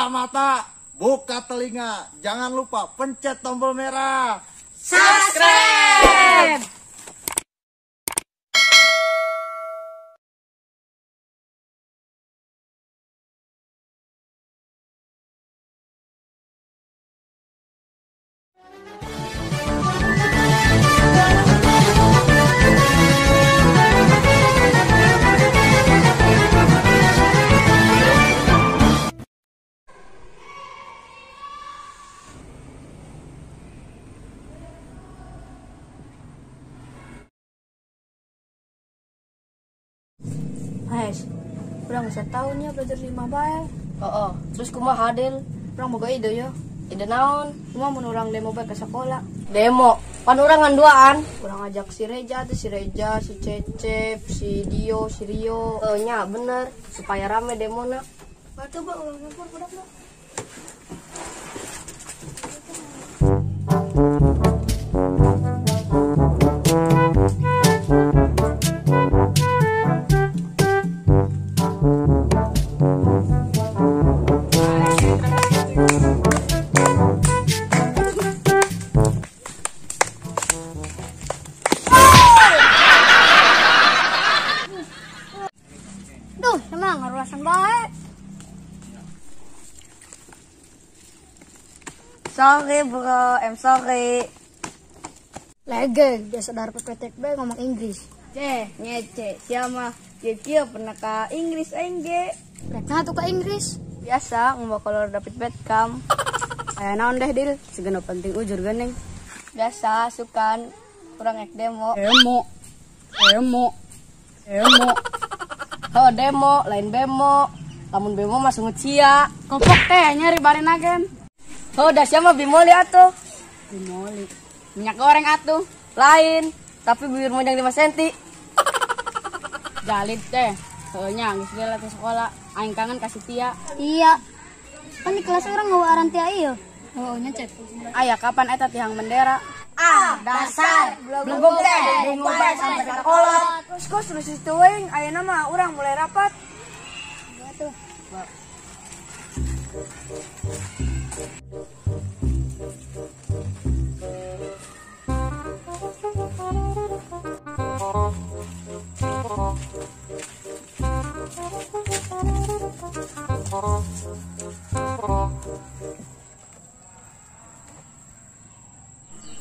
Buka mata, buka telinga. Jangan lupa pencet tombol merah. Subscribe! Guys, urang geus tahun ya belajar 5 bae. Oh, terus kumaha Del? Urang boga ide ya. Ide naon? Kumaha mun urang demo bae ke sekolah? Demo. Pan urang ngan duaan. Urang ajak si Reja, tuh si Reja, si Cecep, si Dio, si Rio. Oh, nya bener, supaya rame demona. Batu ba urang ngumpul budak mah. Duh, emang ngaruasan bae. Sorry bro, I'm sorry. Lege, biasa dar PPTB ngomong Inggris. Ceh, ngece, siapa? Kieu pernah ke Inggris aing ge. Rek nah tuh ke Inggris. Biasa ngomong kolor David Beckham. Aya naon deh Dil, segena penting ujur geuning. Biasa sukan urang ek demo. Demo. Demo. Demo. Oh demo, lain bemo. Lamun bemo mah sungut sia. Kopok teh nyeri bari nagen. Oh, dah siapa bimoli atuh? Bimoli. Minyak goreng atuh. Lain, tapi bibir mojang 5 senti. Jalid teh. Heunya geus geus ke sekolah, aing kangen ka si Tia. Iya. Kan di kelas urang ngawaran Tia ieu. Oh, nya cek. Aya kapan eta tihang bendera? Ah, dasar. Belum teh, bingung bae sampai ka kolot. Terus kos terus itu aing ayeuna mah urang mulai rapat. Tuh.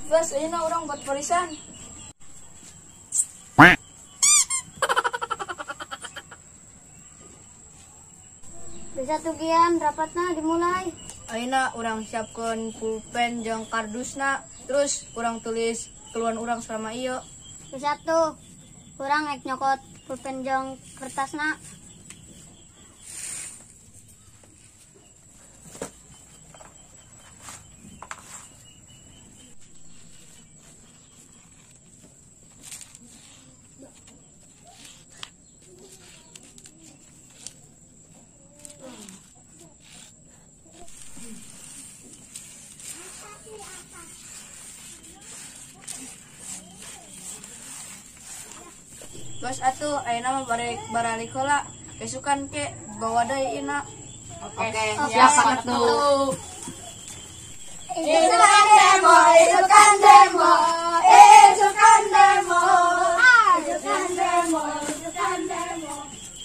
Bos, ayeuna urang buat barisan. Bisa tuh Gian, rapatna dimulai. Ayeuna urang siapkeun pulpen jeung kardusna, terus urang tulis keluhan urang selama ieu. Bisa tuh. Urang rek nyokot pulpen jeung kertasna. Bos atuh ayeuna mah barek baralik heula. Besukan ke bawa deui ina. Oke, siap atuh. Isukan demo, isukan demo, isukan demo, isukan demo, isukan demo,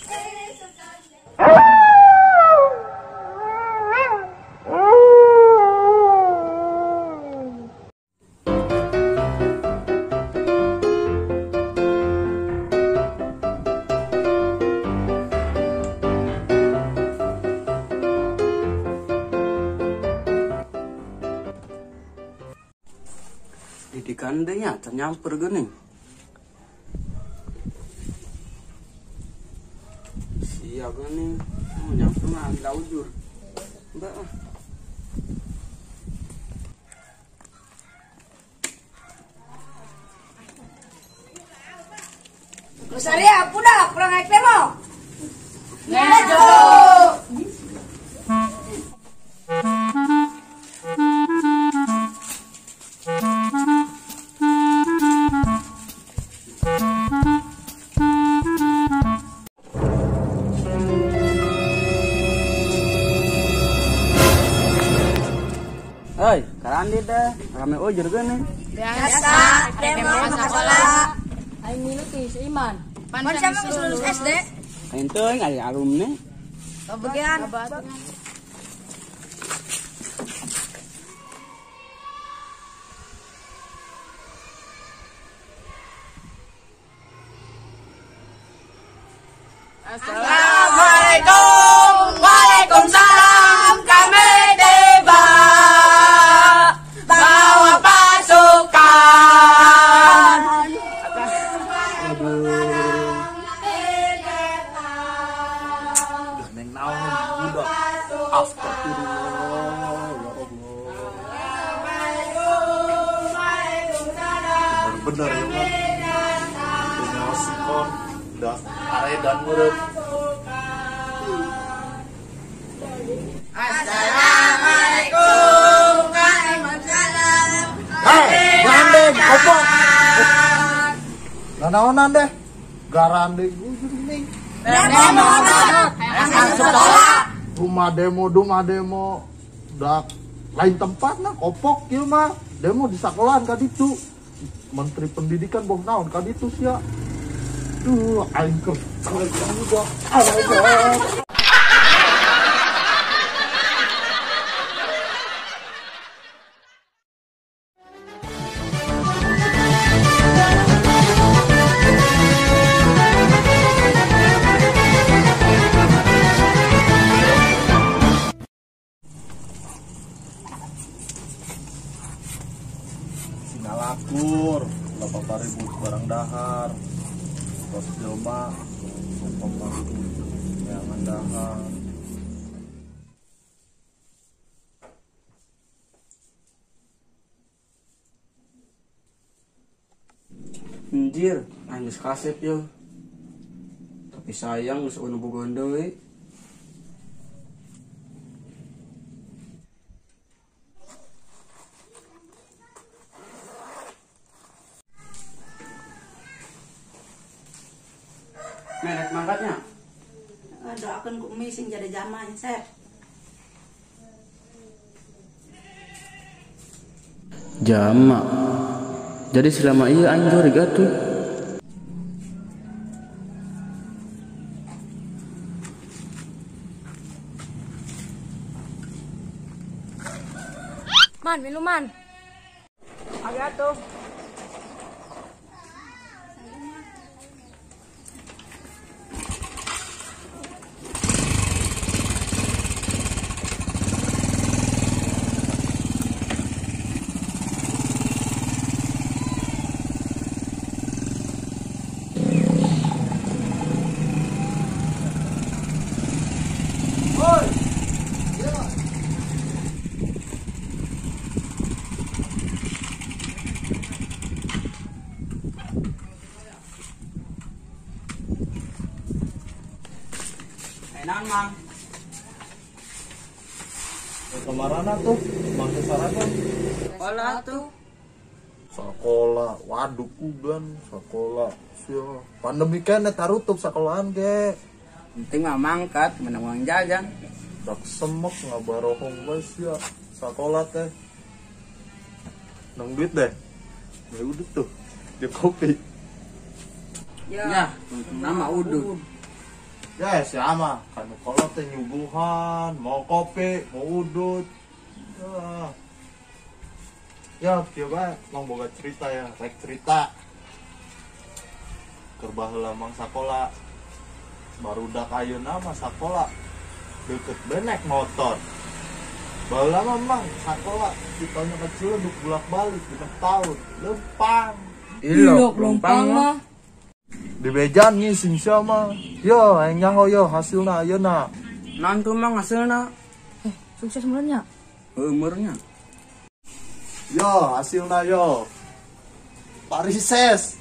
isukan demo. Didikan deh nya, ternyamper geuning. Sia geuning, mau nyamper mah gila ujur. Mbak ah. Rosaria, pudak, kurang naik demo. Let's go. teh? Rame ujur geuning. Biasa, demo sekolah. Aing milu teh si Iman. Pan siapa geus lulus SD? Aing teuing aya alumni. Bagian. Assalamualaikum, waalaikumsalam, kami tiba bawa pasukan. Aduh. Udah neng naon budak. Astagfirullah, ya Allah. Bener-bener ya, Bang. Punya sikon, dah aredan meureun. Assalamualaikum, waalaikumsalam. Hei, gandeng, kopok. Nanaonan deh. Garandeng ujung nih. Demo sekolah. Rumah demo, Dak lain tempat nah kopok ieu mah. Demo di sekolahan ka ditu. Menteri Pendidikan boh naon ka ditu sia. Duh, aing keur budak. Aing. Singalakur, bapak ribut barang dahar, tos jelma, sumpah jangan dahar. Anjir, aing geus kasep yo. Tapi sayang geus eueuh bogohan deui. Merek mangkatnya. Doakan ku umi sing jadi zaman, Sep. Jama. Jadi selama iya aing curiga tuh. Man, minuman. Agak tuh. Naon, Mang? Kemana tuh? Mang kesana tuh. Sekolah tuh. Sekolah, waduh kuban, sekolah. Sia, pandemi kan tarutup sekolahan ge. Penting mah mangkat, menang uang jajan. Dak semek ngabarohong bae sia sekolah teh. Nang duit deh. Ya udah tuh. Di kopi. Ya, nama udut. Ya, siapa? Kan kalau teh nyuguhan, mau kopi, mau udut. Ya, coba long boga cerita ya, rek cerita. Keur baheula mang sakola. Barudak ayeuna mah sakola deket benek motor. Baheula mah mang sakola ditanya kecil duk bolak-balik 5 tahun, lempang. Ilok lempang mah. Di bejan ngising siapa? Yo, aing nyaho yo hasilna ayeuna. Naon tuh mang hasilna? Sukses mulanya. Umurnya. Yo, hasilna yo. Parises.